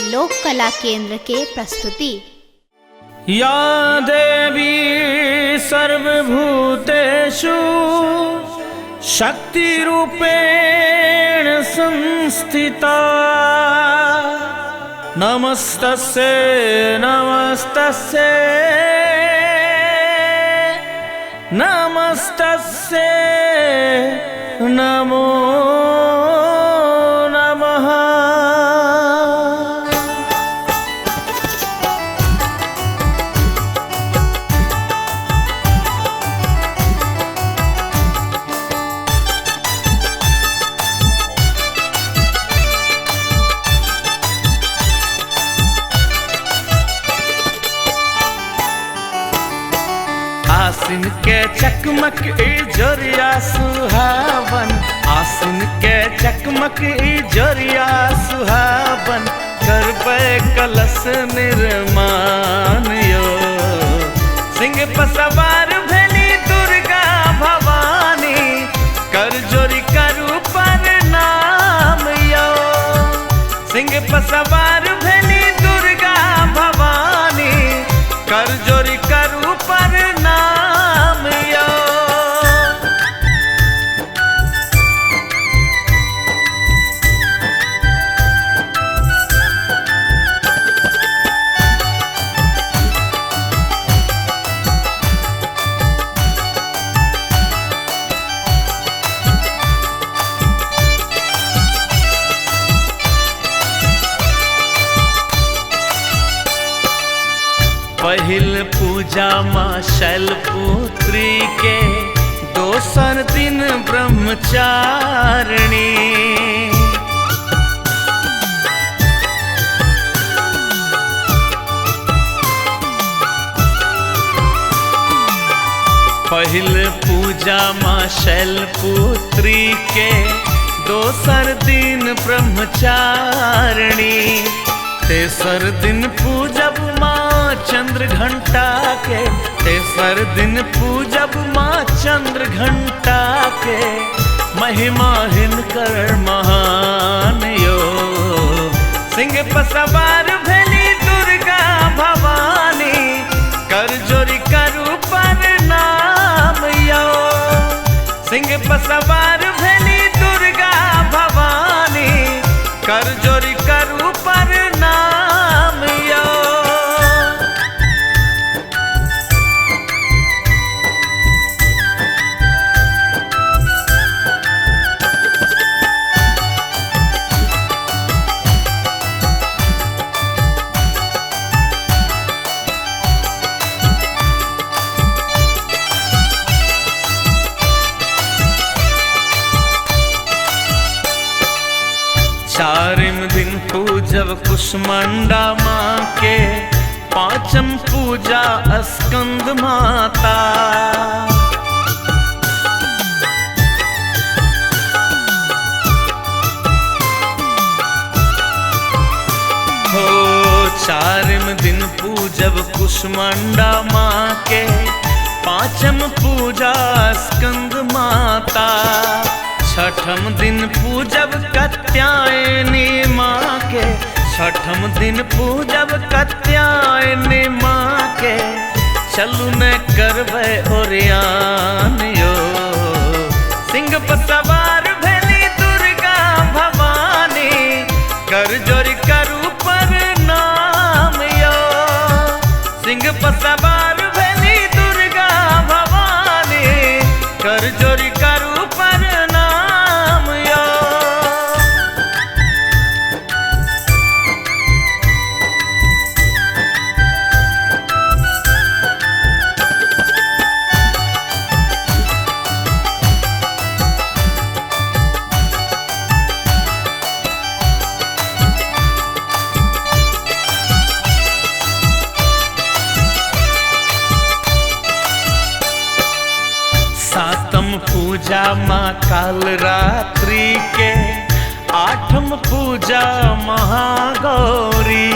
लोक कला केंद्र के प्रस्तुति। या देवी सर्वभूतेषु शक्तिरूपेण संस्थिता, नमस्तस्यै नमस्तस्यै नमस्तस्यै नमो नमः। आसिन के चकमक इजोरिया सुहावन, आसिन के चकमक इजोरिया सुहावन, करबै कलश निर्माण यो। सिंह पर सवार भेली दुर्गा भवानी, कर जोरी करू प्रणाम यो। सिंह पर सवार भेली दुर्गा भवानी, कर जोरी करू प्रणाम यो। पहिल पूजा माँ शैलपुत्री के, दोसर दिन ब्रह्मचारिणी। पहिल पूजा माँ शैलपुत्री के, दोसर दिन ब्रह्मचारिणी। तेसर दिन पूजब माँ चंद्र घंटा के, तेसर दिन पूजब माँ चंद्र घंटा के, महिमा हिनकर महान यो। सिंह पर सवार भेली दुर्गा भवानी, कर जोरी करू प्रणाम यो। सिंह पर सवार भेली दुर्गा भवानी, कर जोरी करू प्रणाम यो। चारिम दिन पूजब कुष्मांडा माँ के, पांचम पूजा स्कंद माता। हो चारिम दिन पूजब कुष्मांडा माँ के, पांचम पूजा स्कंद माता। छठम दिन पूजब कात्यायनी माँ के, छठम दिन पूजब कात्यायनी माँ के, चलू न करबै ओरियान यो। सिंह पर सवार भेली दुर्गा भवानी, कर जोरी करू प्रणाम यो। सिंह पर सवार भेली दुर्गा भवानी, कर जोरी करू प्रणाम यो। सातम पूजा माँ काल रात्रि के, आठम पूजा महागौरी।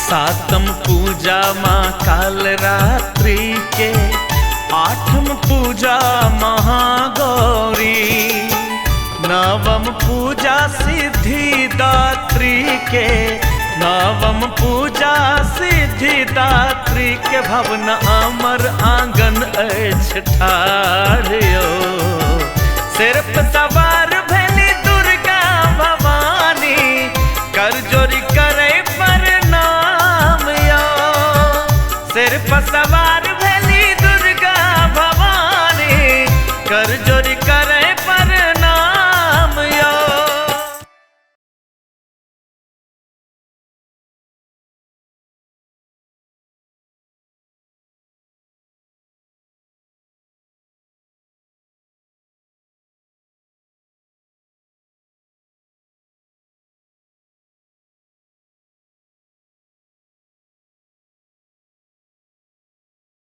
सातम पूजा माँ काल रात्रि के, पूजा महागौरी, नवम पूजा सिद्धिदात्री के, नवम पूजा सिद्धिदात्री के भवन अमर आंगन अछि ठाढ़ यौ। सिर्फ सवार भेली दुर्गा भवानी, कर जोरी करे प्रणाम यौ। सिर्फ सवार भेली दुर्गा भवानी, कर